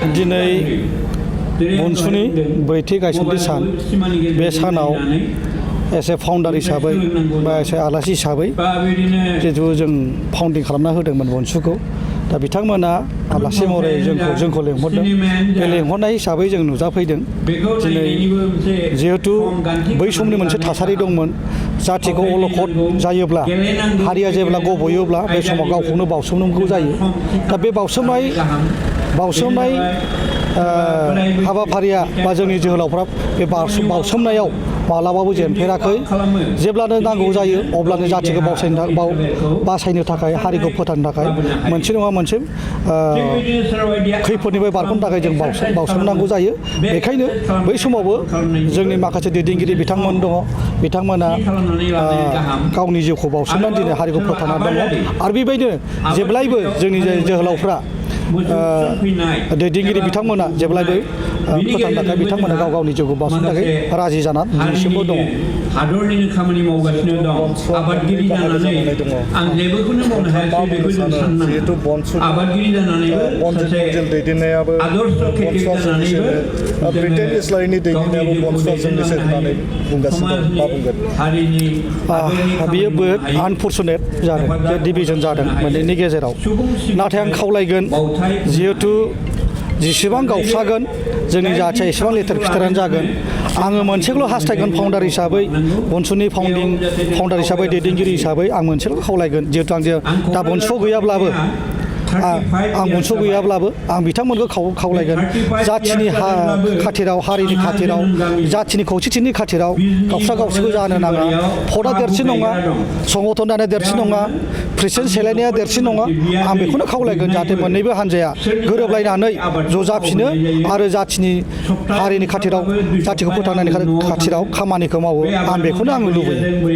दिनै बनसुनि ब्रैथि गायसनथि सान बे सानाव एसे फाउन्डार हिसाबै बा एसे आलासि हिसाबै जिहेतु जों फाउन्डिं खालामना होदोंमोन बनसुखौ दा बिथांमोना आलासि महरै जोंखौ लेंहरदों बे लेंहरनाय हिसाबै जों नुजाफैदों दिनै जिहेतु बै समनि मोनसे थासारि दंमोन जाथिखौ अलखद जायोब्ला हारिया जेब्ला गबयोब्ला बे समाव गावखौनो बावसोमनांगौ जायो दा बे बावसोमनाय हाबाफारिया बा जोंनि जोहोलावफ्रा बे बावसोमनायाव मालाबाबो जेनफेराखै जेब्लानो नांगौ जायो अब्लानो जाथिखौ बासायनो थाखाय हारिखौ फोथांनो थाखाय मोनसे नङा मोनसे खैफोदनिफ्राय बारग'नो थाखाय जों बावसोमनांगौ जायो बेखायनो बै समावबो जोंनि माखासे दैदेनगिरि बिथांमोन दङ बिथांमोना गावनि जिउखौ बावसोमनानै दिनै हारिखौ फोथांना दङ आरो बेबायदिनो जेब्लायबो जोंनि जोहोलावफ्रा दैदेनगिरि बिथांमोना जेब्लायबो फोथांनो थाखाय बिथांमोना गावनि जिउखौ बावसोमनो थाखाय राजि जानानै दिनैसिमबो दङ हादरनिनो खामानि मावगासिनो दं आबादगिरि जानानै आं जेबोखौनो मावनो हायाखै बेखौ जों साननांगौ आबादगिरि जानानैबो सासे आदर्श खेतियक जानानैबो ब्रिटेन इस्लारिनि दैदेननायाबो बन्सुआ जोंनिसो होननानै बुंगासिनो दं मा बुंगोन हारिनि बियो बहुत आनफर्चुनेट जादों बे डिभिजन जादों मोननैनि गेजेराव नाथाय आं खावलायगोन जिहेतु जेसेबां गावस्रागोन जोंनि जाथिया एसेबां लेथेर फिथेरानो जागोन आङो मोनसेखौल' हास्थायगोन फाउन्डार हिसाबै बनसुनि फाउन्डार हिसाबै दैदेनगिरि हिसाबै आं मोनसेल' खावलायगोन जिहेतु आं दा बनसुआव गैयाब्लाबो आं बनसुआव गैयाब्लाबो आं बिथांमोनखौ खावलायगोन जाथिनि खाथिराव हारिनि खाथिराव जाथिनि खौसेथिनि खाथिराव गावस्रा-गावस्रिखौ जानो नाङा भटआ देरसिन नङा संगठन दानाया देरसिन नङा प्रेसिडेन्ट सेलायनाया देरसिन नङा आं बेखौनो खावलायगोन जाहाथे मोननैबो हान्जाया गोरोबलायनानै ज' जाफिनो आरो जाथिनि हारिनि खाथिराव जाथिखौ फोथांनायनि खाथिराव खामानिखौ मावो आं बेखौनो लुबैयो।